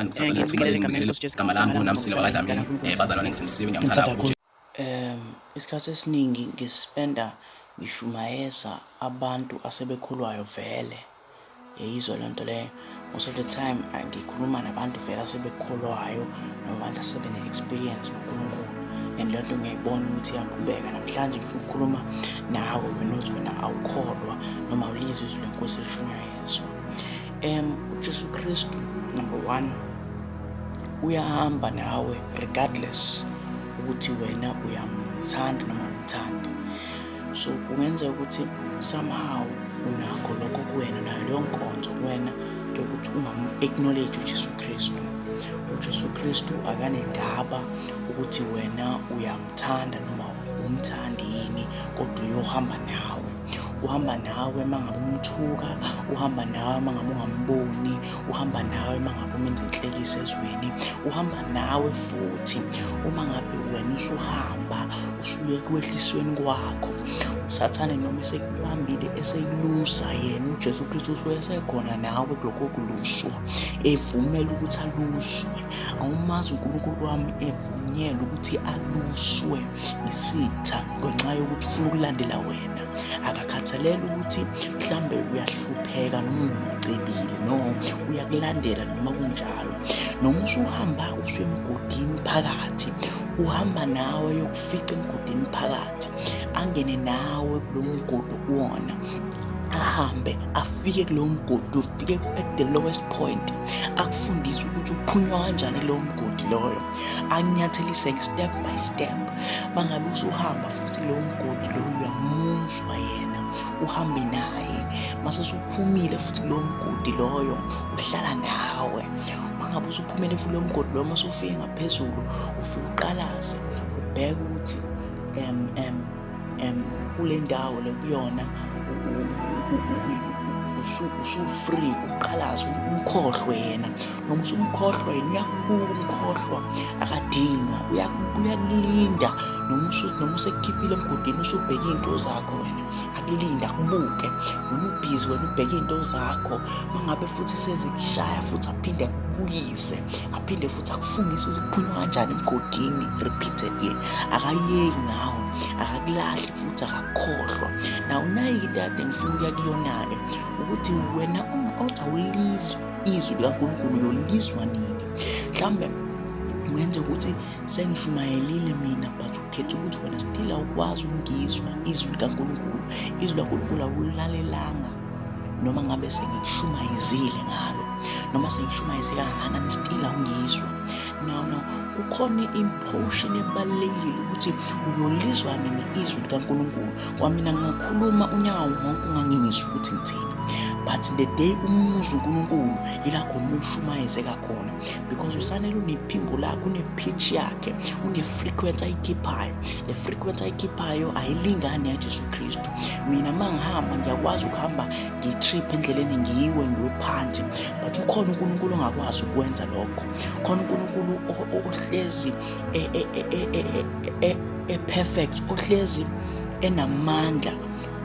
Ngithanda ukuthatha leli thuba leli ngibingelele igama lami nguNamsile wakaDlamini, bazalwane ngisindisiwe ngiyamthanda kakhulu. Isikhathi esiningi ngispenda ngishumayeza abantu asebekholwayo vele. Yayizwa loo nto leyo. Most of the time ngikhuluma nabantu vele asebekholwayo noma abantu asebene-experience noNkulunkulu. And leyo nto ngiyayibona ukuthi iyaqhubeka. Namhlanje ngifuna ukukhuluma nawe wena othi wena awukholwa noma awulizwa izwi leNkosi elishunyayezwa. UJesu Kristu number one uyahamba nawe regardless ukuthi wena uyamthanda noma awumthandi. So kungenzeka ukuthi somehow unakho lokho kuwena, nayo leyo nkonzo kuwena yokuthi ungamu-acknowledge uJesu Kristu. UJesu Kristu akanendaba ukuthi wena uyamthanda noma umthandi yini, kodwa uyohamba nawe. Uhamba nawe uma ngabe umthuka, uhamba nawe uma ngabe ungamboni, uhamba nawe uma ngabe umenza inhlekisa ezweni, uhamba nawe futhi uma ngabe wena usuhamba usuye ekwehlisweni kwakho. USathane noma esekubambile eseyulusa yena uJesu Kristu usuke esekhona nawe kulokho kuluswa, evumela ukuthi aluswe. Awumazi uNkulunkulu wami evunyelwa ukuthi aluswe isitha ngenxa yokuthi ufuna ukulandela wena. Akakhathalele ukuthi mhlambe uyahlupheka noma ucebile, no, uyakulandela noma kunjalo. Noma usuhamba usuya emgodini phakathi, uhamba nawe yokufica emgodini phakathi, angene nawe kulowo mgodi okuwona, ahambe afike kulowo mgodi, ufike at the lowest point, akufundise ukuthi uphunywa kanjani lowo mgodi loyo, akunyathelise step by step. Mangabe usuhamba futhi lowo mgodi loyo uyamuzwa yena, uhambe naye. Mase usuphumile futhi kulowo mgodi loyo, uhlala nawe. Mangabe usuphumele futhi kulowo mgodi loyo, mase ufike ngaphezulu, ufike uqalaze ubheke ukuthi kule ndawo le kuyona usu-free, uqalaze umkhohlwe yena. Noma usumkhohlwa yena uyakubuka umkhohlwa, akadinwa, uyakulinda. Noma usekukhiphile emgodini usubheka iy'nto zakho wena, akulinda akubuke. Wena ubhizi wena ubheka iy'nto zakho. Uma ngabe futhi sezikushaya futhi aphinde akubuyise, aphinde futhi akufundise ukuthi kuphunywa kanjani emgodini repeatedly. Akayeki ngawe, akakulahli futhi akakukhohlwa. Nawu nayi into kade ngifuna ukuya kuyona-ke, ukuthi wena othi awulizwa izwi likaNkulunkulu uyolizwa nini? Mhlawumbe kungenzeka ukuthi sengishumayelile mina, but ukhetha ukuthi wena still awukwazi ukungizwa izwi likaNkulunkulu. Izwi likaNkulunkulu awulalelanga noma ngabe sengikushumayezile ngalo, noma sengishumayeze kangakanani, still awungizwa. Now kukhona i-portion ebalulekile ukuthi uyolizwa nini izwi likaNkulunkulu. Kwamina ngingakhuluma unyaka wonke ungangizwa ukuthi ngithini, but the day umuzwa uNkulunkulu yila khona uyoshumayezeka khona, because usanele unephimbo lakhe, une-pitch yakhe, une-frequency ayikhiphayo. Le frequency ayikhiphayo ayilingani yaJesu Kristu. Mina uma ngihamba ngiyakwazi ukuhamba ngitrip endleleni ngiwe ngiwe phansi, but ukhona uNkulunkulu ongakwazi ukwenza lokho. Khona uNkulunkulu ohlezi e-perfect, ohlezi enamandla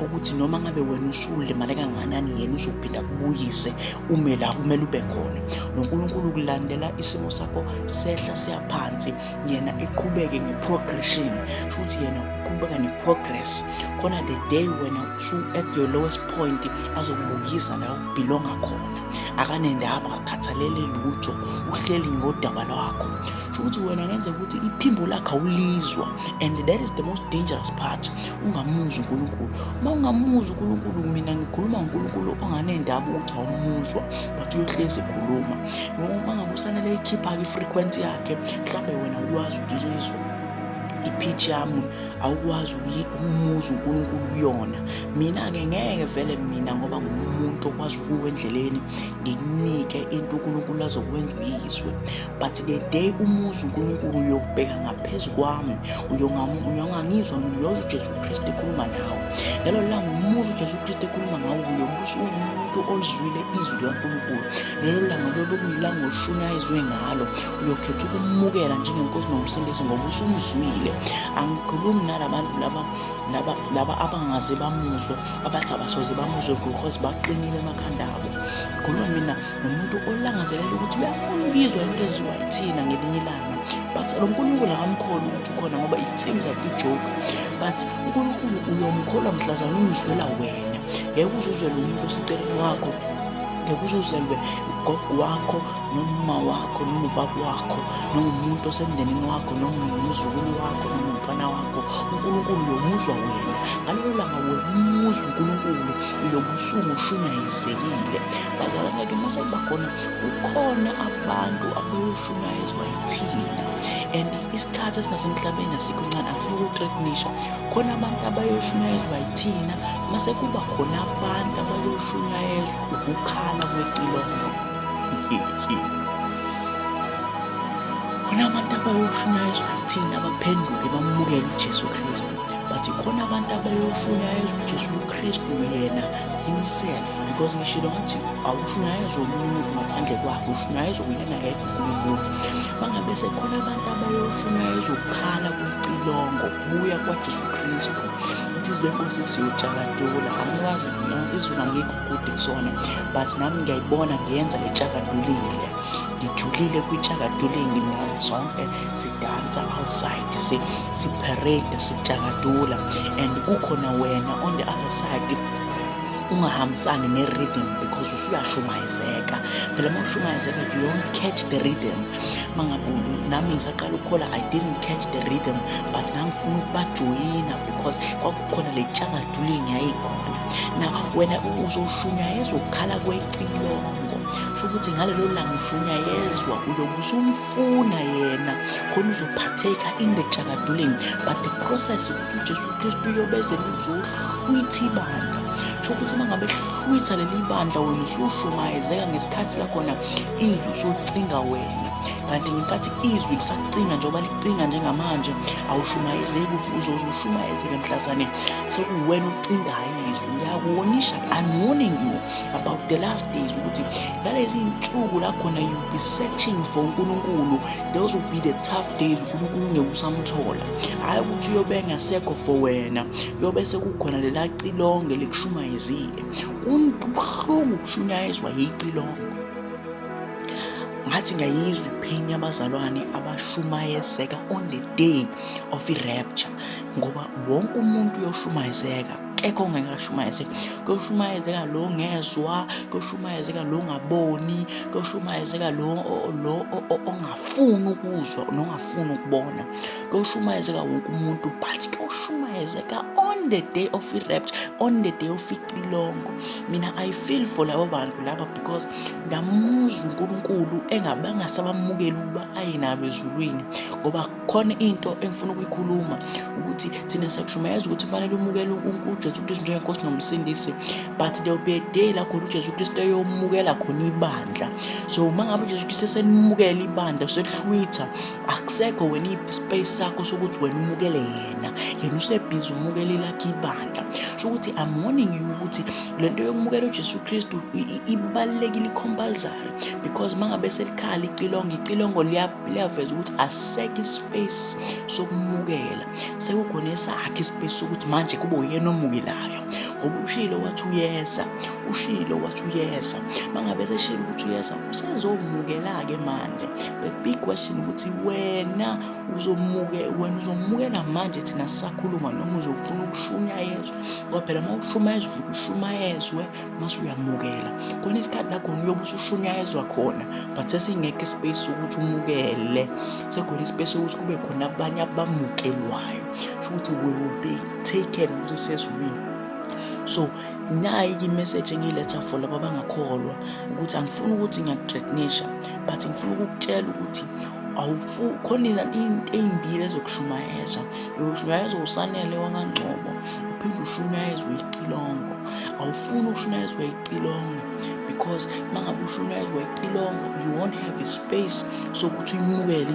ukuthi noma ngabe wena usulimale kangakanani yena uzophinda akubuyise ume la kumele ube khona. NoNkulunkulu ukulandela isimo sakho sehla siyaphansi, yena eqhubeke nge-progression, shuthi yena uqhubeka ne-progress. Khona the day wena usu at your lowest point azokubuyisa la ubelonga khona. Akanendaba, akakhathalele lutho, uhleli ngodaba lwakho. Sho ukuthi wena ngenzeka ukuthi iphimbo lakhe awulizwa, and that is the most dangerous part. Ungamuzwa uNkulunkulu. Uma ungamuzwa uNkulunkulu, mina ngikhuluma ngoNkulunkulu onganendaba ukuthi awumuzwa, but uyohlezi ekhuluma. Noma ngabe usanele ikhipha-ke i-frequency yakhe, mhlawumbe wena ukwazi ukuyizwa i-pitch yami, awukwazi ukumuzwa uNkulunkulu kuyona. Mina-ke ngeke vele mina, ngoba ngumuntu okwazi ukuwa endleleni ngikunike into uNkulunkulu azokwenza uyizwe, but the day umuzwa uNkulunkulu uyobheka ngaphezu kwami, uyongangizwa mina, uyozwa uJesu Kristu ekhuluma nawe. Lelo langa umuzwa uJesu Kristu ekhuluma ngawe, uyobe usuwumuntu umuntu olizwile izwi likaNkulunkulu. Lelo langa kuyobe kuyilanga oshunyayezwe ngalo, uyokhetha ukumukela njengenkosi nomsindisi ngoba usumzwile. Angikhulumi nalabantu laba laba laba abangaze bamuzwe, abathi abasoze bamuzwe because baqinile emakhanda abo. Ngikhuluma mina nomuntu olangazelela ukuthi uyafuna ukuyizwa into eziwa yithina ngelinye ilanga, but lo Nkulunkulu akamkholwa ukuthi ukhona ngoba it seems like i-joke, but uNkulunkulu uyomkholwa mhlazane umzwela wena. Ngeke uzuzwele umuntu oseceleni wakho, ngeke uzuzelwe ugogo wakho noma wakho noma ubaba wakho noma umuntu osemndenini wakho noma umzukulu wakho noma umntwana wakho. uNkulunkulu uyomuzwa wena ngalelo langa, wena umuzwa uNkulunkulu, uyobe usungushunayezekile. Bazalwane-ke, mase kuba khona kukhona abantu abayoshunyayezwa yithina, and isikhathi esinasemhlabeni asikho ncane, angifuni ukuthreatenisha. Khona abantu abayoshunyayezwa yithina, mase kuba khona abantu abayoshunyayezwa ukukhala kwecilongo. Khona abantu abayoshunyayezwa yithina baphenduke bamukele uJesu Kristu, but khona abantu abayoshunyayezwa uJesu Kristu yena himself, because ngishilo ngathi awushunyayezwa omunye umuntu ngaphandle kwakhe, ushunyayezwa uyena yedwa uNkulunkulu. Bangabe sekhona abantu abayoshunyayezwa ukukhala kwecilongo, kubuya kwaJesu Kristu. Uthi izwi lenkosi siyotshakadula. Angikwazi izulu, angikho kude kusona, but nami ngiyayibona ngiyenza le tshakadulingi le, ngijulile kwitshakadulingi nami, sonke sidansa outside, si-parade, sitshakadula, and kukhona wena on the other side ungahambisani ne-rhythm because usuyashumayezeka. Phela uma ushumayezeka you don't catch the rhythm. Mangabe nami ngisaqala ukukhola, I didn't catch the rhythm, but ngangifuna ukubajoyina because kwakukhona le tshakadulingi yayikhona. Na wena uzoshunyayezwa ukukhala kwecilongo, sho ukuthi ngalelo langa ushunyayezwa uyobe usumfuna yena khona uzophatheka in the tshakaduling. But the process ukuthi uJesu Kristu uyobeze uzohlwitha ibandla, sho ukuthi uma ngabe hlwitha leli bandla wena usushumayezeka ngesikhathi lakhona izwi usucinga wena, kanti ngenkathi izwi lisacinga njengoba licinga njengamanje awushumayezeki, uzoze ushumayezeke mhlazane sekuwena ucingayo izwi. Ngiyakuwonisha, I'm warning you about the last days, ukuthi ngalezi iy'nsuku la khona you'll be searching for uNkulunkulu, those will be the tough days. uNkulunkulu ngeke usamthola, hhayi ukuthi uyobe engasekho for wena, kuyobe sekukhona lela cilonge likushumayezile. Kubuhlungu ukushunyayezwa yicilongo. Ngathi ngiyayizwa ipain yabazalwane abashumayezeka on the day of i-rapture, ngoba wonke umuntu uyoshumayezeka, kekho ongeke ashumayezeke. Kuyoshumayezeka lo ngezwa, kuyoshumayezeka lo ngaboni, kuyoshumayezeka lo lo ongafuni ukuzwa nongafuni ukubona, kuyoshumayezeka wonke umuntu. But kuyoshumayezeka on the day of i-rapture, on the day of icilongo. Mina I feel for labo bantu laba because ngiyamuzwa uNkulunkulu engabangasabamukeli ukuba aye nabo ezulwini, ngoba khona into engifuna ukuyikhuluma ukuthi thina siyakushumayeza ukuthi kufanele umukele uJesu Kristu njengenkosi nomsindisi, but there will be a day la khona uJesu Kristu eyomukela khona ibandla. So uma ngabe uJesu Kristu esenimukela ibandla, uselihlwitha, akusekho wena i-space sakho sokuthi wena umukele yena, yena usebhizi umukela ilakhe ibandla. Sho ukuthi I'm warning you ukuthi lento yokumukela uJesu Kristu ibalulekile, i-compulsory, because uma ngabe selikhala icilongo, icilongo liyaveza ukuthi asisekho ispace sokumukela, sekukhona esakhe ispace sokuthi manje kube uyena omukelayo, ngoba ushilo wathi uyeza, ushilo wathi uyeza. Mangabe seshilo ukuthi uyeza, usezomukela-ke manje. The big question ukuthi wena uzomuke wena uzomukela manje thina sisakhuluma, noma uzofuna ukushunyayezwa? Ngoba phela uma ushumayezwa uvuke ushumayezwe mase uyamukela. Khona isikhathi la khona uyobe usushunyayezwa khona, but sesingekho ispace sokuthi umukele, sekhona ispace sokuthi kube khona abanye abamukelwayo, sho ukuthi we will be taken ukuthi sezulwini. So nayi-ke imessage engiyiletha for laba abangakholwa, ukuthi angifuni ukuthi ngiyakuthreatenisha, but ngifuna ukukutshela ukuthi khona into ey'mbili ezokushumayeza. Uyoshumayeza uSanele wakaNgcobo, uphinde ushumayezwe icilongo. Awufuni ukushumayezwa icilongo. Because mangabe ushunyayezwa icilongo, you won't have a space sokuthi uyimukele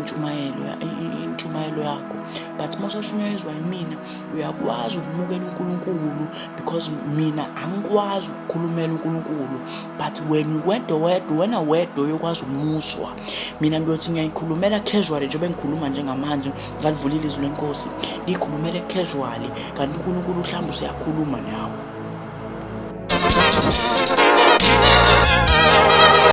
intshumayelo yakho. But uma usashunyayezwa yimina, uyakwazi ukumukela uNkulunkulu, because mina angikwazi ukukhulumela uNkulunkulu, but wena wedwa wedwa, wena wedwa uyokwazi ukumuzwa. Mina ngiyothi ngiyayikhulumela casually, njengoba ngikhuluma njengamanje, ngalivulile izwi leNkosi, ngiyikhulumele casually, kanti uNkulunkulu mhlawumbe useyakhuluma nawe.